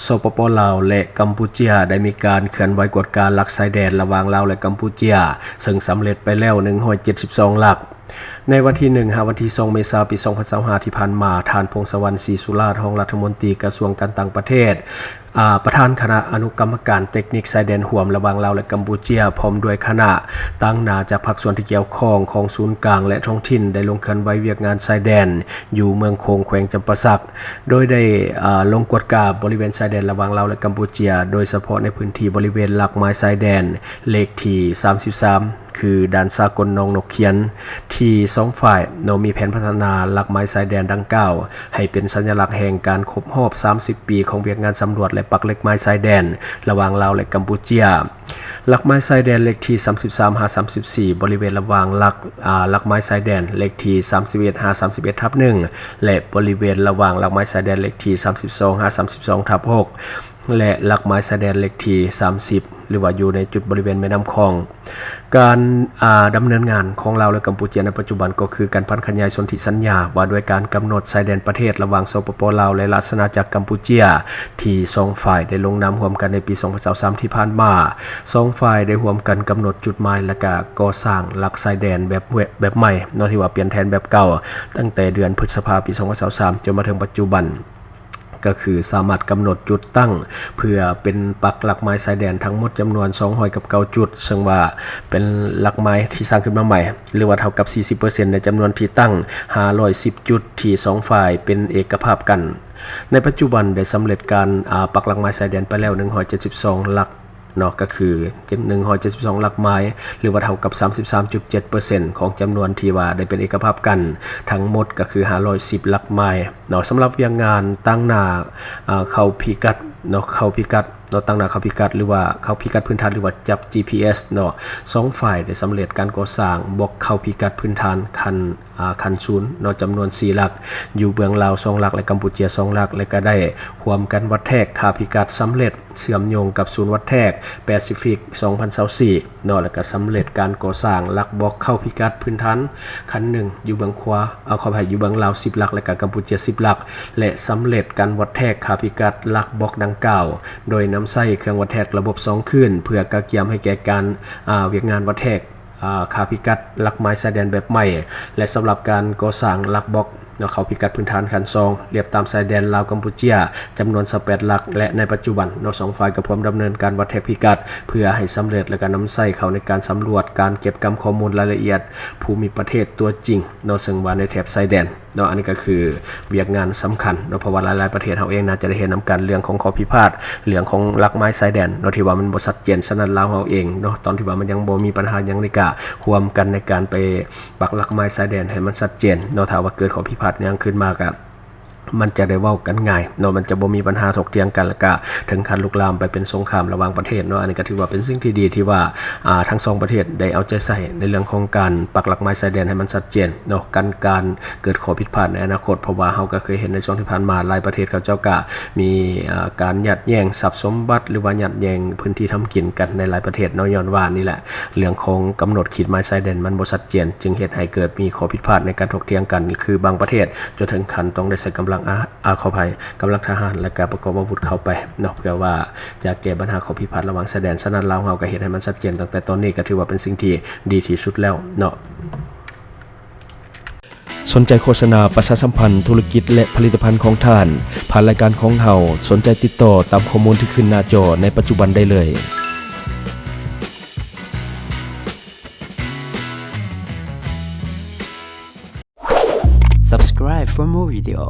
ສປປ ລາວ ແລະ ກຳປູເຈຍ ໄດ້ມີການເຄື່ອນໄຫວກວດກາຫຼັກຊາຍແດນລະຫວ່າງລາວ ແລະ ກຳປູເຈຍ ເຊິ່ງສຳເລັດໄປແລ້ວ ໜຶ່ງຮ້ອຍເຈັດສິບສອງ ຫຼັກ. ໃນວັນທີ ໜຶ່ງ ຫາວັນທີ ສອງ ເມສາ ປີ ສອງພັນຊາວຫ້າ ທີ່ຜ່ານມາ, ທ່ານ ພົງສະຫວັນ ສີສຸລາດ ຮອງລັດຖະມົນຕີກະຊວງການຕ່າງປະເທດ, ອາ, ປະທານຄະນະອະນຸກຳມະການເຕັກນິກຊາຍແດນຮ່ວມລະຫວ່າງລາວ ແລະ ກຳປູເຈຍ ພ້ອມດ້ວຍຄະນະ, ຕາງໜ້າຈາກພາກສ່ວນທີ່ກ່ຽວຂ້ອງຂອງສູນກາງ ແລະ ທ້ອງຖິ່ນ ໄດ້ລົງເຄື່ອນໄຫວວຽກງານຊາຍແດນຢູ່ເມືອງໂຂງ ແຂວງຈຳປາສັກ, ໂດຍໄດ້, ອາ, ລົງກວດກາບໍລິເວນຊາຍແດນລະຫວ່າງລາວ ແລະ ກຳປູເຈຍ, ໂດຍສະເພາະໃນພື້ນທີ່ບໍລິເວນຫຼັກໄມ້ຊາຍແດນເລກທີ ສາມສິບສາມ ຄືດ່ານສາກົນໜອງນົກຂຽນ ທີ່ສອງຝ່າຍເນາະ ມີແຜນພັດທະນາຫຼັກໄມ້ຊາຍແດນດັ່ງກ່າວ ໃຫ້ເປັນສັນຍະລັກແຫ່ງການຄົບຮອບ ສາມສິບ ປີຂອງວຽກງານສຳຫຼວດ ແລະ ປັກຫຼັກໄມ້ຊາຍແດນລະຫວ່າງລາວ ແລະ ກຳປູເຈຍ. ຫຼັກໄມ້ຊາຍແດນເລກທີ ສາມສິບສາມ ຫາ ສາມສິບສີ່ ບໍລິເວນລະຫວ່າງຫຼັກ, ອາ, ຫຼັກໄມ້ຊາຍແດນເລກທີ ສາມສິບເອັດ ຫາ ສາມສິບເອັດ ທັບ ໜຶ່ງ ແລະ ບໍລິເວນລະຫວ່າງຫຼັກໄມ້ຊາຍແດນເລກທີ ສາມສິບສອງ ຫາ ສາມສິບສອງ ທັບ ຫົກ ແລະ ຫຼັກໄມ້ຊາຍແດນເລກທີ ສາມສິບ ຫຼືວ່າຢູ່ໃນຈຸດບໍລິເວນແມ່ນ້ຳຂອງ. ການ, ອາ, ດຳເນີນງານຂອງລາວ ແລະ ກຳປູເຈຍໃນປັດຈຸບັນກໍຄືການຜັນຂະຫຍາຍສົນທິສັນຍາວ່າດ້ວຍການກຳນົດຊາຍແດນປະເທດລະຫວ່າງ ສປປ ລາວ ແລະ ລາຊະອານາຈັກກຳປູເຈຍ ທີ່ສອງຝ່າຍໄດ້ລົງນາມຮ່ວມກັນໃນປີ ສອງພັນຊາວສາມ ທີ່ຜ່ານມາ. ສອງຝ່າຍໄດ້ຮ່ວມກັນກຳນົດຈຸດໝາຍ ແລະ ກະກໍ່ສ້າງຫຼັກຊາຍແດນແບບ, ແບບໃໝ່ເນາະ ທີ່ວ່າປ່ຽນແທນແບບເກົ່າ ຕັ້ງແຕ່ເດືອນພຶດສະພາ ປີ ສອງພັນຊາວສາມ ຈົນມາເຖິງປັດຈຸບັນ. ກໍຄືສາມາດກຳນົດຈຸດຕັ້ງເພື່ອເປັນປັກຫຼັກໄມ້ຊາຍແດນທັງໝົດຈຳນວນສອງຮ້ອຍກັບເກົ້າຈຸດ, ເຊິ່ງວ່າເປັນຫຼັກໄມ້ທີ່ສ້າງຂຶ້ນມາໃໝ່ ຫຼືວ່າເທົ່າກັບສີ່ສິບເປີເຊັນໃນຈຳນວນທີ່ຕັ້ງຫ້າຮ້ອຍສິບຈຸດ ທີ່ສອງຝ່າຍເປັນເອກະພາບກັນ. ໃນປັດຈຸບັນໄດ້ສຳເລັດການ, ອາ, ປັກຫຼັກໄມ້ຊາຍແດນໄປແລ້ວໜຶ່ງຮ້ອຍເຈັດສິບສອງຫຼັກ ເນາະ ກໍຄື ໜຶ່ງຮ້ອຍເຈັດສິບສອງ ຫຼັກໄມ້ ຫຼືວ່າເທົ່າກັບ ສາມສິບສາມຈຸດເຈັດເປີເຊັນ ຂອງຈຳນວນທີ່ວ່າໄດ້ເປັນເອກະພາບກັນທັງໝົດ ກໍຄື ຫ້າຮ້ອຍສິບ ຫຼັກໄມ້ເນາະ. ສຳລັບວຽກງານຕາງໜ້າ, ອາ, ເຂົ້າພິກັດເນາະ, ເຂົ້າພິກັດເນາະ, ຕາງໜ້າເຂົ້າພິກັດ ຫຼືວ່າເຂົ້າພິກັດພື້ນຖານ ຫຼືວ່າຈັບ ຈີພີເອັສ ເນາະ, ສອງຝ່າຍໄດ້ສຳເລັດການກໍ່ສ້າງບລັອກເຂົ້າພິກັດພື້ນຖານຂັ້ນ ອາ, ຂັ້ນສູນເນາະ ຈຳນວນສີ່ຫຼັກ, ຢູ່ເບື້ອງລາວສອງຫຼັກ ແລະ ກຳປູເຈຍສອງຫຼັກ, ແລະ ກໍໄດ້ຮ່ວມກັນວັດແທກຄ່າພິກັດສຳເລັດ ເຊື່ອມໂຍງກັບສູນວັດແທກແປຊີຟິກສອງພັນຊາວສີ່ເນາະ, ແລະ ກໍສຳເລັດການກໍ່ສ້າງຫຼັກບລັອກເຂົ້າພິກັດພື້ນຖານຂັ້ນໜຶ່ງ ຢູ່ເບື້ອງຂວາ, ເອົາ ຂໍອະໄພ, ຢູ່ເບື້ອງລາວສິບຫຼັກ ແລະ ກໍກຳປູເຈຍສິບຫຼັກ ແລະ ສຳເລັດການວັດແທກຄ່າພິກັດຫຼັກບລັອກດັ່ງກ່າວ ໂດຍນຳໃຊ້ເຄື່ອງວັດແທກລະບົບສອງຄື້ນ ເພື່ອກະກຽມໃຫ້ແກ່ການ, ອາ, ວຽກງານວັດແທກ ອາ, ຄ່າພິກັດຫຼັກໄມ້ຊາຍແດນແບບໃໝ່ ແລະ ສຳລັບການກໍ່ສ້າງຫຼັກບລັອກເນາະ ເຂົ້າພິກັດພື້ນຖານຂັ້ນສອງ ລຽບຕາມຊາຍແດນລາວ-ກຳປູເຈຍ ຈຳນວນຊາວແປດຫຼັກ ແລະ ໃນປັດຈຸບັນເນາະ ສອງຝ່າຍກໍພວມດຳເນີນການວັດແທກພິກັດ ເພື່ອໃຫ້ສຳເລັດ ແລະ ກະນຳໃຊ້ເຂົ້າໃນການສຳຫຼວດ ການເກັບກຳຂໍ້ມູນລາຍລະອຽດພູມິປະເທດຕົວຈິງເນາະ ເຊິ່ງວ່າໃນແຖບຊາຍແດນ ເນາະ, ອັນນີ້ກໍຄືວຽກງານສຳຄັນເນາະ ເພາະວ່າຫຼາຍໆປະເທດເຮົາເອງໜ້າຈະໄດ້ເຫັນນຳກັນເລື່ອງຂອງຂໍ້ພິພາດ ເລື່ອງຂອງຫຼັກໄມ້ຊາຍແດນເນາະ ທີ່ວ່າມັນບໍ່ຊັດເຈນ. ສະນັ້ນລາວເຮົາເອງເນາະ ຕອນທີ່ວ່າມັນຍັງບໍ່ມີບັນຫາຫຍັງນີ້ ກະຮ່ວມກັນໃນການໄປປັກຫຼັກໄມ້ຊາຍແດນໃຫ້ມັນຊັດເຈນເນາະ. ຖ້າວ່າເກີດຂໍ້ພິພາດຫຍັງຂຶ້ນມາ ກະມັນຈະໄດ້ເວົ້າກັນງ່າຍເນາະ, ມັນຈະບໍ່ມີບັນຫາຖົກຖຽງກັນ ແລ້ວກະເຖິງຂັ້ນລຸກລາມໄປເປັນສົງຄາມລະຫວ່າງປະເທດເນາະ. ອັນນີ້ກໍຖືວ່າເປັນສິ່ງທີ່ດີທີ່ວ່າ ອາ ທັງສອງປະເທດໄດ້ເອົາໃຈໃສ່ໃນເລື່ອງຂອງການປັກຫຼັກໄມ້ຊາຍແດນໃຫ້ມັນຊັດເຈນເນາະ ກັນການເກີດຂໍ້ຜິດພາດໃນອະນາຄົດ ເພາະວ່າເຮົາກໍເຄີຍເຫັນໃນຊ່ວງທີ່ຜ່ານມາ ຫຼາຍປະເທດເຂົາເຈົ້າກໍມີ ອາ ການຍາດແຍ່ງຊັບສົມບັດ ຫຼືວ່າຍາດແຍ່ງພື້ນທີ່ທຳກິນກັນໃນຫຼາຍປະເທດເນາະ. ຍ້ອນວ່ານີ້ແຫຼະ ເລື່ອງຂອງກຳນົດຂີດໝາຍຊາຍແດນມັນບໍ່ຊັດເຈນ ຈຶ່ງເຮັດໃຫ້ເກີດມີຂໍ້ຜິດພາດໃນການຖົກຖຽງກັນ ຄືບາງປະເທດຈົນເຖິງຂັ້ນຕ້ອງໄດ້ໃຊ້ກຳລັງ ອາ ອາ ຂໍອະໄພ ກຳລັງທະຫານ ແລະ ກະປະກອບອາວຸດເຂົ້າໄປເນາະ ເພື່ອວ່າຈະແກ້ບັນຫາຂໍ້ຜິດພາດລະຫວ່າງຊາຍແດນ. ສະນັ້ນ ລາວເຮົາກໍເຮັດໃຫ້ມັນຊັດເຈນຕັ້ງແຕ່ຕອນນີ້ ກໍຖືວ່າເປັນສິ່ງທີ່ດີທີ່ສຸດແລ້ວເນາະ. ສົນໃຈໂຄສະນາປະຊາສຳພັນທຸລະກິດ ແລະ ຜະລິດຕະພັນຂອງທ່ານ ຜ່ານລາຍການຂອງເຮົາ, ສົນໃຈຕິດຕໍ່ຕາມຂໍ້ມູນທີ່ຂຶ້ນໜ້າຈໍໃນປັດຈຸບັນໄດ້ເລີຍ. Subscribe for more video.